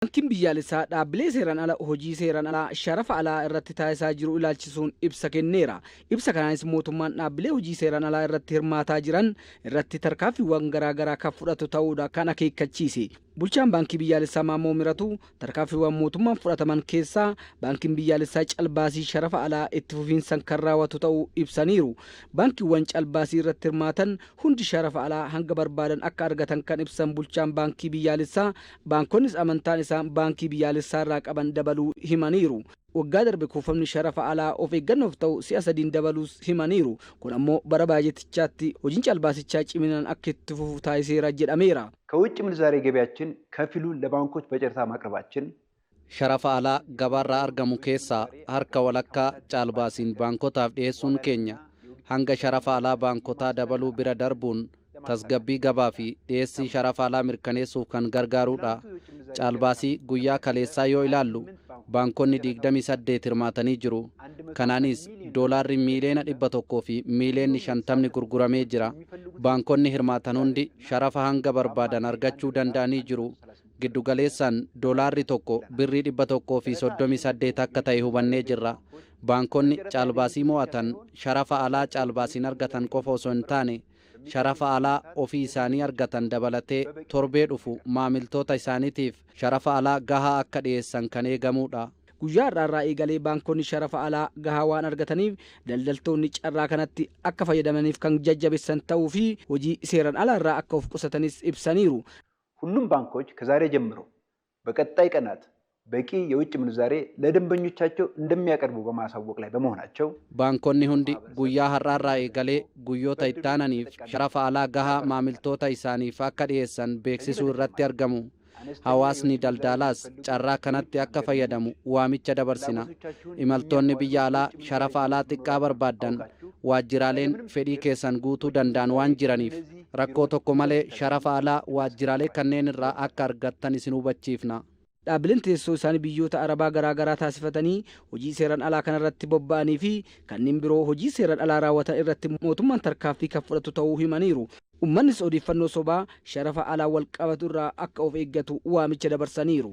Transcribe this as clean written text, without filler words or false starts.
Baankiin biyyaalessaa dhaabbilee seeraan ala hojii seeraan alaa sharafa alaa irratti taasisaa jiru ilaalchisuun ibsa kenneera. Ibsa kanaanis mootummaan dhaabbilee hojii seeraan alaa irratti hirmaataa jiran irratti tarkaanfiiwwan garaagaraa kan fudhatu ta'uudha kan akeekkachiise. Bulchaan Baankii Biyyaalessaa Maammoo Miratuu tarkaanfiiwwan mootummaan fudhataman keessaa baankiin biyyaalessaa calbaasii sharafa alaa itti fufiinsaan kan raawwatu ta'uu ibsaniiru. Baankiiwwan calbaasii irratti hirmaatan hundi sharafa alaa hanga barbaadan akka argatan kan ibsan bulchaan Baankii Biyyaalessaa, baankonnis amantaan isaan baankii biyyaalessaa irraa qaban dabaluu himaniiru. Waggaa darbe kuufamni sharafa alaa of eeggannoof ta'u si'a sadiin dabaluus himaniiru. Kun ammoo bara baajetichaatti hojiin calbaasichaa ciminaan akka itti fufu taasiseera jedhameera. ከውጭ ምንዛሬ ገበያችን ከፊሉን ለባንኮች በጨረታ ማቅረባችን Sharafa alaa gabaarraa argamu keessaa harka walakkaa caalbaasiin baankotaaf dhiyeessuun keenya hanga sharafa alaa baankotaa dabaluu bira darbuun tasgabbii gabaa fi dhiyeessii sharafa alaa mirkaneessuuf kan gargaarudha. Caalbaasii guyyaa kaleessaa yoo ilaallu baankonni 28 hirmaatanii jiru. Kanaanis doolaarri miiliyoona 100 fi miiliyoonni 50 gurguramee jira. Baankonni hirmaatan hundi sharafa hanga barbaadan argachuu danda'anii jiru. Giddugaleessaan doolaarri tokko birrii 138 akka ta'e hubannee jirra. Baankonni caalbaasii mo'atan sharafa alaa caalbaasiin argatan qofa osoo hin taane, sharafa alaa ofii isaanii argatan dabalatee torbee dhufu maamiltoota isaaniitiif sharafa alaa gahaa akka dhiyeessan kan eegamudha. Guyyaa har'aarraa eegalee baankonni sharafa alaa gahaa waan argataniif daldaltoonni carraa kanatti akka fayyadamaniif kan jajjabeessan ta'uu fi hojii seeraan alaa irraa akka of qusatanis ibsaniiru. ሁሉም ባንኮች ከዛሬ ጀምሮ በቀጣይ ቀናት በቂ የውጭ ምንዛሬ ለደንበኞቻቸው እንደሚያቀርቡ በማሳወቅ ላይ በመሆናቸው Baankonni hundi guyyaa har'aarraa eegalee guyyoota itti aananiif sharafa alaa gahaa maamiltoota isaaniif akka dhiyeessan beeksisuu irratti argamu. Hawaasni daldalaas carraa kanatti akka fayyadamu waamicha dabarsina. Imaltoonni biyya alaa sharafa alaa xiqqaa barbaaddan, waajjiraaleen fedhii keessan guutuu danda'an waan jiraniif, rakkoo tokko malee sharafa alaa waajjiraalee kanneen irraa akka argattan isin hubachiifna. Dhaabbileen teessoo isaanii biyyoota Arabaa garaa garaa taasifatanii hojii seeraan alaa kanarratti bobba'anii fi kanneen biroo hojii seeraan alaa raawwatan irratti mootummaan tarkaanfii kan fudhatu ta'uu himaniiru. Uummannis odeeffannoo sobaa sharafa alaa wal qabatu irraa akka of eeggatu waamicha dabarsaniiru.